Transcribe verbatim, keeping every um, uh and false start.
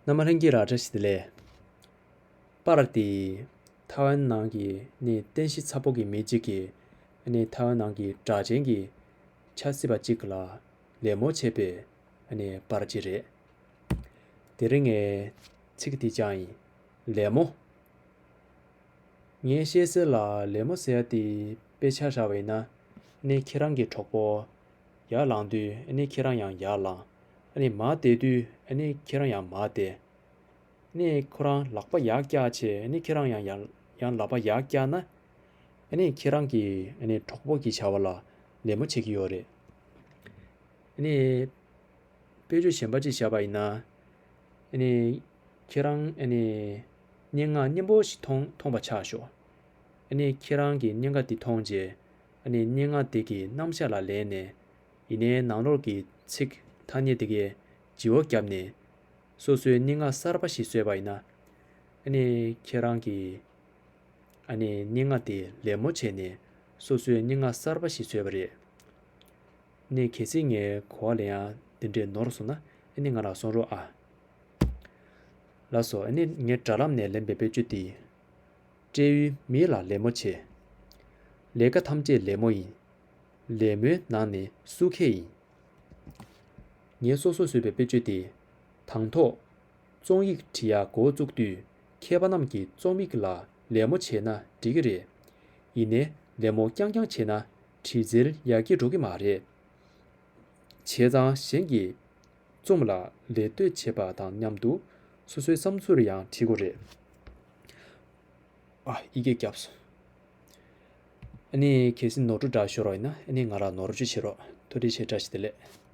རྣམ་པ་ལྷན་རྒྱས་ལ་བཀྲ་ཤིས་བདེ་ལེགས། པར་དེ་ཐའེ་ཝན་ནང་གི་ནི་རྟེན་གཞི་ཚ་པོ་གི་མི་གཅིག་གིས་ནི་ཐའེ་ཝན་ནང་གི་གྲགས་ཅན་གྱི་ཆབ་སྲིད་པ་གཅིག་ལ་ལད་མོ་བྱས་པའི་ནི་པར་ཅིག་རེད། དེ་རིང་ངས་ཚིག་འདི་བཅངས་ཡིན། ལད་མོ། ངས་བཤད་སྲོལ་ལ་ལད་མོ་ཟེར་ཡ་དེ་དཔེ་ཆ་བཞག་པ་ཡིན་ན། ཨ་ནི་ཁྱེད་རང་གི་གྲོགས་པོ་ཡར་ལངས་དུས་ཨ་ནི་ཁྱེད་རང་ཡང་ཡར་ལངས། ཨ་ནི་མར་བསྡད་དུས་ཨ་ནི་ཁྱེད་རང་ཡང་མར་བསྡད། ཨ་ནི་ཁོ་རང་ལག་པ་ཡར་བཀྱག་བྱས་ཨ་ནི་ཁྱེད་རང་ཡང་ཡར་ཡང་ལག་པ་ཡར་བཀྱག་ན། ཨ་ནི་ཁྱེད་རང་གི་ཨ་ནི་གྲོགས་པོ་གི་བྱ་བ་ལ་ལད་མོ་བྱེད་ཀྱི་ཡོད་རེད། ཨ་ནི། དཔེ་བརྗོད་གཞན་པ་ཅིག་བཞག་པ་ཡིན་ན། ཨ་ནི། ཁྱེད་རང་ཨ་ནི། སྙན་ངག་སྙན་པོ་ཞིག་མཐོང་མཐོང་པ་ཆགས་ཤོག་ཨ་ནི་ཁྱེད་རང་གིས་སྙན་ངག་འདི་མཐོང་རྗེས། ཨ་ནི་སྙན་ངག་འདི་གི་རྣམ་གཞག་ལ་ལན་ནས། ཡིན་ནའི་ནང་ལོགས་ཀྱི་ཚིག་ཐ་སྙད་འདི་གའི་བརྗེ་བོ་བརྒྱབ་ནས། སོ་སོའི་སྙན་ངག་གསར་པ་ཞིག་བཟོས་པ་ཡིན་ན། ཨ་ནི་ཁྱེད་རང་གིས། ཨ་ནི་སྙན་ངག་དེ་ལད་མོ་བྱས་ནས་སོ་སོའི་སྙན་ངག་གསར་པ་ཞིག་བཟོས་པ་རེད། ཨ་ནི་གལ་སྲིད་ངས་གོ་བ་ལེན་ཡ་དེ་འདྲས་ནོར་སོང་ན་ཨ་ནི་ང་ལ་གསུང་རོགས་ཨ། ལགས་སོ། ཨ་ནི་ངས་དྲ་ལམ་ནས་ལེན་པའི་དཔེ་བརྗོད་དེ། སྤྲེའུས་མི་ལ་ལད་མོ་བྱེད། ལས་ཀ་ཐམས་ཅད་ལད་མོ་ཡིན། ལད་མོའི་ནང་ནས་སུ་མཁས་ཡིན། ངས་སོ་སོས་བཟོས་པའི་དཔེ་བརྗོད་དེ། དང་ཐོག་རྩོམ་ཡིག་བྲི་ཡག་འགོ་བཙུགས་དུས་མཁས་པ་རྣམས་ཀྱིས་རྩོམ་ཡིག་ལ་ལད་མོ་བྱས་ན་འགྲིག་གི་རེད། ཡིན་ནའི་ལད་མོ་རྐྱང་རྐྱང་བྱས་ན་བྲིས་རྩལ་ཡར་རྒྱས་འགྲོ་གི་མ་རེད། བྱས་ཙང་གཞན་གྱི་རྩོམ་ལ་ལད་ཟློས་བྱེད་པ་དང་མཉམ་དུ་སོ་སོའི་བསམ་ཚུལ་ཡང་བྲི་དགོས་རེད། ཨ། ཡི་གེ་བརྒྱབ་སོང་། ཨ་ནི་གལ་སྲིད་ནོར་འཁྲུལ་འདྲ་ཤོར་བ་ཡིན་ན་ཨ་ནི་ང་ལ་ནོར་བཅོས་བྱེད་རོགས། ཐུགས་རྗེ་ཆེ། བཀྲ་ཤིས་བདེ་ལེགས།